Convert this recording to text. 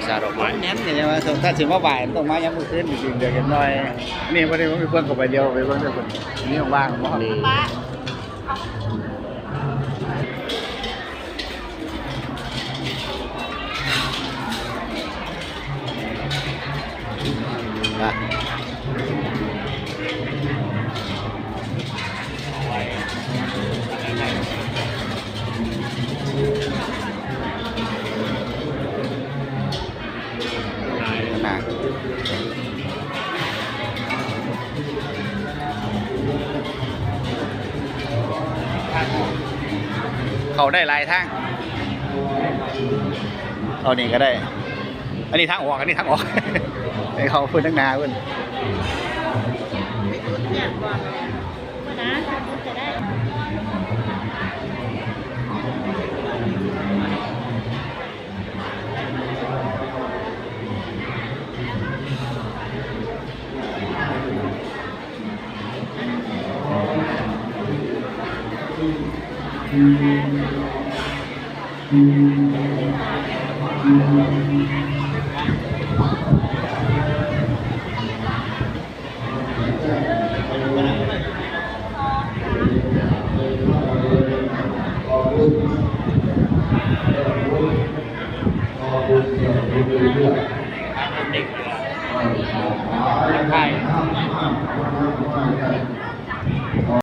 ສາດອກໄມ້ ແໜ້ນນີ້ວ່າ ຖ້າຊິມາໄຫວ້ ຕ້ອງມາຍາມມື້ຄືນ ຈຶ່ງເດືອກໜ້ອຍ. ນີ້ບໍ່ໄດ້ ມັນມີເບິ່ງເຂົ້າໄປ ດຽວໄປເບິ່ງເດີ ເພິ່ນມີຫຍັງວ່າງບໍ່? ນີ້ ເຂົ້າໄດ້ຫຼາຍທາງ ເຂົ້ານີ້ກໍໄດ້. ອັນນີ້ທາງອອກ ອັນນີ້ທາງອອກ ໃຫ້ເຂົາເພິ່ນທາງໜ້າເພິ່ນ.